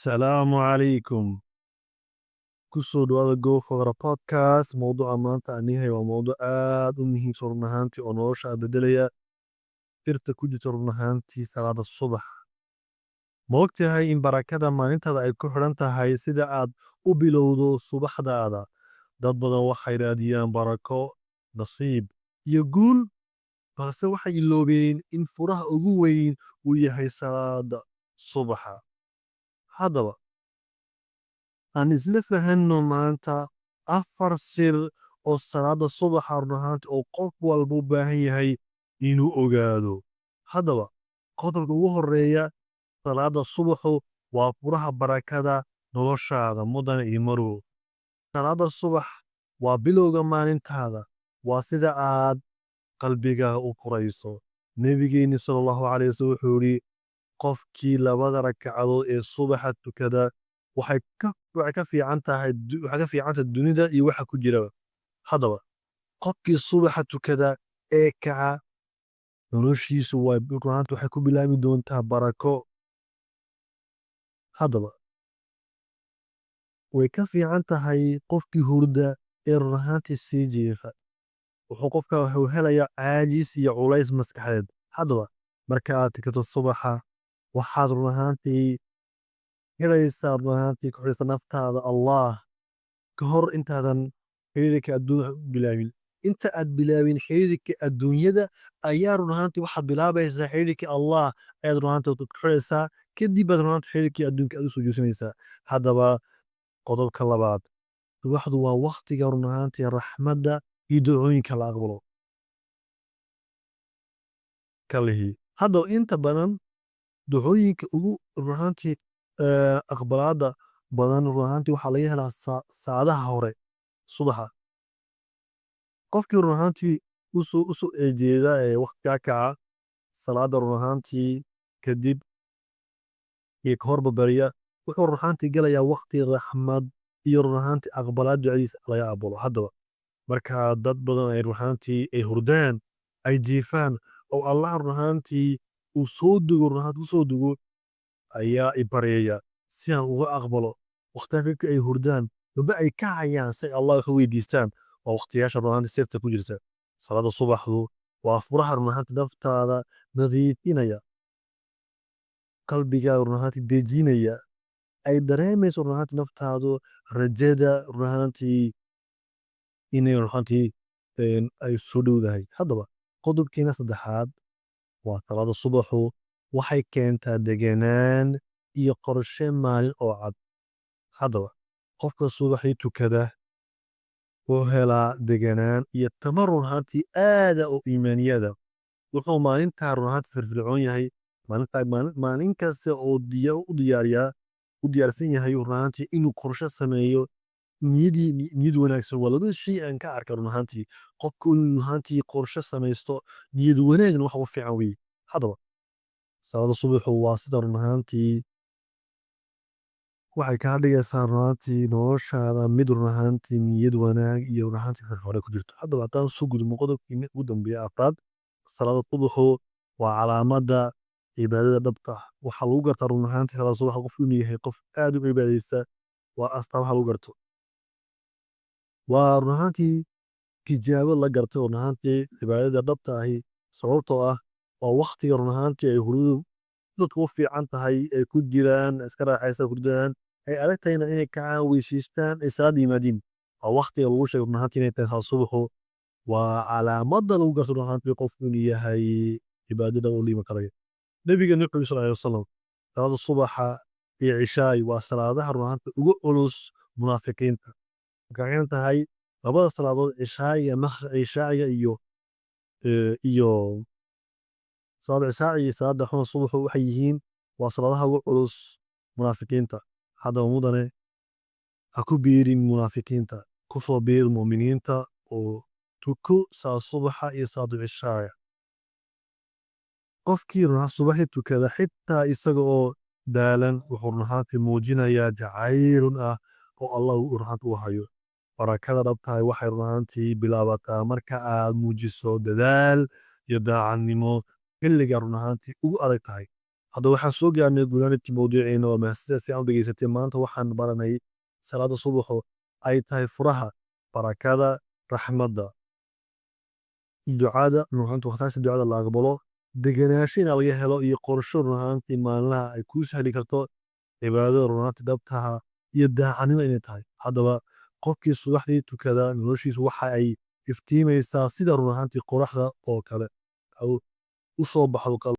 Asalaamu calaykum. Kusoo dhawaada Go Fogra Podcast. Mowduuca maanta aan yahay waa mowduuc aad u muhiimsan run ahaantii oo nolosha beddelaya: sirta ku jirta run ahaantii salaada subax. Ma ogtahay in barakada maalintaada ay ku xidhan tahay sida aad u bilowdo subaxdaada? Dad badan waxay raadiyaan barako, nasiib iyo guul, balse waxay iloobeen in furaha ugu weyn uu yahay salaada subaxa. Haddaba, aan isla fahanno maanta afar sir oo salaada subaxa run ahaantii oo qof walba u baahan yahay inuu ogaado. Haddaba, qodobka ugu horeeya: salaada subaxu waa furaha barakada noloshaada. Mudane iyo marwo, salaada subax waa bilowga maalintaada, waa sida aad qalbigaaga u furayso. Nebigeeni sala Allahu calayhi wasallam wuxuu yidhi: "Qofkii labada ragcadood ee subaxa tukada, waxay ka fiican tahay dunida iyo waxa ku jira." Haddaba, qofkii subaxa tukada ee kaca, noloshiisu waa run ahaantii waxay ku bilaabi doontaa barako. Haddaba, way ka fiican tahay qofkii hurda ee run ahaantii sii jiifa. Wuxuu qofka wuxuu helayaa caajis iyo culays maskaxeed. Haddaba, marka aad tukato subaxa, waxaad run ahaantii helaysaa, run ahaantii ku xidhaysa naftaada Allah ka hor intaadan xiriirka adduunka bilaabin. Inta aad bilaabin xiriirka adduunyada ayaa run ahaantii waxaad bilaabaysaa xiriirka Allah ayaad run ahaantii ku xidhaysaa, kadib baad run ahaantii xiriirkii adduunka aad u soo jeesanaysaa. Haddaba, qodobka labaad: subaxdu waa waqtiga run ahaantii raxmadda iyo ducooyinka la aqbalo kalihi. Haddaba, inta badan ducooyinka ugu run ahaantii aqbalaada badan run ahaantii waxaa laga helaa saacadaha hore subaxa. Qofkii run ahaantii usoo eejeeda ee waqtigaa kaca salaada run ahaantii kadib iyo ka horba bariya, wuxuu run ahaantii gelayaa waqti raxmad iyo run ahaantii aqbalaad ducadiisa laga aqbalo. Haddaba, marka dad badan ay run ahaantii ay hurdaan, ay jiifaan, oo Allah run ahaantii uu soo dego, run ahaantii usoo dego ayaa i baryaya si aan uga aqbalo. Waqtiga dadka ay hurdaan maba ay kacayaan si ay Allah wax u weydiistaan, waa waqtiyaasha run ahaantii sirta ku jirta. Salaada subaxdu waa furaha run ahaantii naftaada nadiifinaya, qalbigaaga run ahaantii dejinaya, ay dareemayso run ahaantii naftaadu rajada run ahaantii inay run ahaantii ay soo dhowdahay. Haddaba, qodobkeena saddexaad waa: salaada subaxu waxay keentaa deganaan iyo qorshe maalin oo cad. Haddaba, qofka subaxii tukada wuxuu helaa deganaan iyo tamar run ahaantii aada oo iimaaniyada. Wuxuu maalintaa run ahaantii firfircoon yahay maalintaa, maalin kasta oo u diyaariyaa, u diyaarsan yahay run ahaantii inuu qorshe sameeyo. Niyadii, niyad wanaagsan waa labada shay aan ka arka run ahaantii. Qofku inuu run ahaantii qorshe samaysto, niyad wanaagna waxa u fiican weye. Haddaba, salaada subaxu waa sida run ahaantii waxay kaa dhigaysaa run ahaantii noloshaada mid run ahaantii niyad wanaag iyo run ahaantii firfircooni ku jirto. Haddaba, haddaan soo gudubno qodobkii ugu dambeeya, afraad: salaada subaxu waa calaamadda cibaadada dhabta ah. Waxaa lagu gartaa run ahaantii salaada subaxa qofku inuu yahay qof aad u cibaadaysta. Waa astaamaha lagu garto. Waa run ahaantii tijaabo la gartay run ahaantii cibaadada dhabta ahi, sababtoo ah waa waqtiga run ahaantii ay hurdadu dadku u fiican tahay, ay ku jiraan iska raaxaysa hurdadaan, ay adag tahayna inay kacaan, weysiistaan, ay salaada yimaadiin. Waa waqtiga lagu sheegay run ahaantii inay tahay salaad subaxu waa calaamadda lagu garto run ahaantii qofku inuu yahay cibaadada uu liima karayo. Nabigeena wuxuu yiri sal alayhi wasalam: "Salaada subaxa iyo cishaay waa salaadaha run ahaantii ugu culus munaafiqiinta." Marka tahay labada salaadood, cishaayiga, cishaayiga iyo salaada cishaa'iga iyo salaada xuna subaxu, waxay yihiin waa salaadaha ugu culus munaafiqiinta. Haddaba mudane, ha ku biirin munaafiqiinta, ku soo biir mu'miniinta oo tuko salaad subaxa iyo salaadu cishaaya. Qofkii run subaxii tukada, xitaa isaga oo daalan, wuxuu run ahaantii muujinayaa jacaylun ah oo Allah uu run ahaantii u hayo. Barakada dhabtahay waxay run ahaantii bilaabataa marka aad muujiso dadaal iyo daacadnimo xilliga run ahaantii ugu adag tahay. Hadda waxaan soo gaarnay gunaanadkii mawduuciina. Waa mahadsantahay fiican u dhegeysatay. Maanta waxaan baranay salaada subaxu ay tahay furaha barakada, raxmadda, ducada, run ahaantii waqtiyaasha ducada la aqbalo, degenaansho in laga helo iyo qorsho run ahaantii maalinlaha ay kuu sahli karto cibaadada run ahaantii dhabtaha iyo daacadnimo inay tahay. Haddaba qofkii subaxdii tukada, noloshiisu waxa ay iftiimaysaa sida run ahaantii qoraxda oo kale u soo baxdo kale.